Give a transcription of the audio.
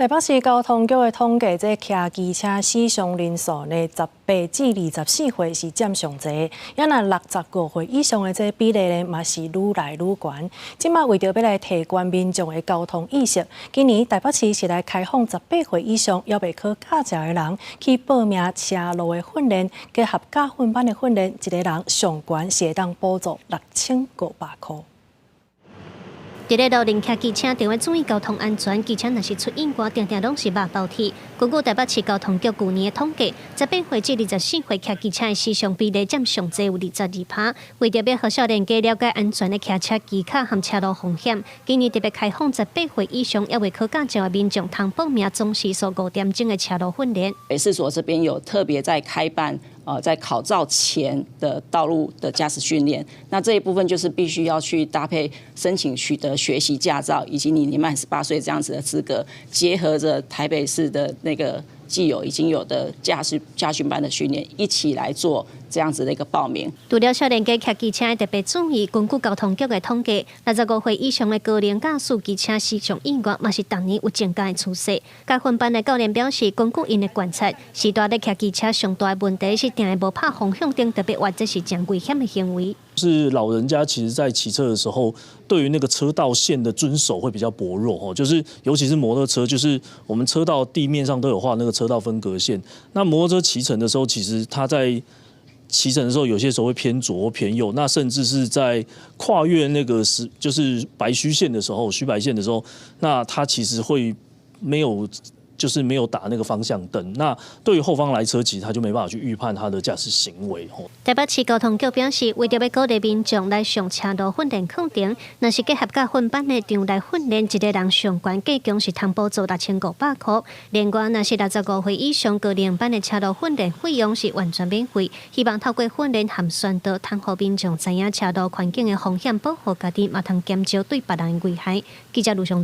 台北市交通局的統計，這騎機車死傷人數呢，18至24歲是佔上濟，抑若65歲以上的這比例呢，嘛是愈來愈懸。這馬為著欲來提懸民眾的交通意識，今年台北市是來開放十八歲以上猶未考駕照的人去報名車路的訓練，結合駕訓班的訓練，一個人上懸是會當補助6500箍。佇咧路頂騎機車，著愛注意交通安全。機車若是出意外，定定攏是肉包鐵。根據台北市交通局舊年的統計，18歲至24歲騎機車的死傷比例佔上濟有22%。為著欲予少年家了解安全的騎車技巧和車路風險，今年特別開放十八歲以上猶未考駕照的民眾，通報名總時數5點鐘的車路訓練。北市所這邊有特別在開辦，在考照前的道路的駕駛訓練，那這一部分就是必須要去搭配申請取得學習駕照，以及你年滿18歲這樣子的資格，結合着台北市的那個既有已經有的駕駛駕訓班的訓練，一起來做這樣子的一個報名。除了少年家騎機車特別注意，根據交通局的統計，65歲以上的高齡駕駛機車死傷意外，嘛是逐年有增加的趨勢。駕訓班的教練表示，根據𪜶的觀察，時代咧騎機車上大的問題是定會無拍方向燈，特別話這是誠危險的行為。是老人家其實在騎車的時候，對於那個車道線的遵守會比較薄弱哦，就是尤其是摩托車，就是我們車道地面上都有畫那個車道分隔線。那摩托車騎乘的時候，其實他在騎乘的時候，有些時候會偏左或偏右，那甚至是在跨越那個是就是白虛線的時候，虛白線的時候，那他其實會沒有。就是沒有打那個方向燈，那對於後方來車，其實他就沒辦法去預判他的駕駛行為。台北市交通局表示，為著欲鼓勵民眾來上車路訓練課程，若是結合駕訓班的場內訓練，一個人上懸計共是通補助6500箍。另外，若是65歲以上高齡班的車路訓練費用是完全免費。希望透過訓練和宣導，通予民眾知影車路環境的風險，保護家己，嘛通減少對別人的危害。記者盧尚。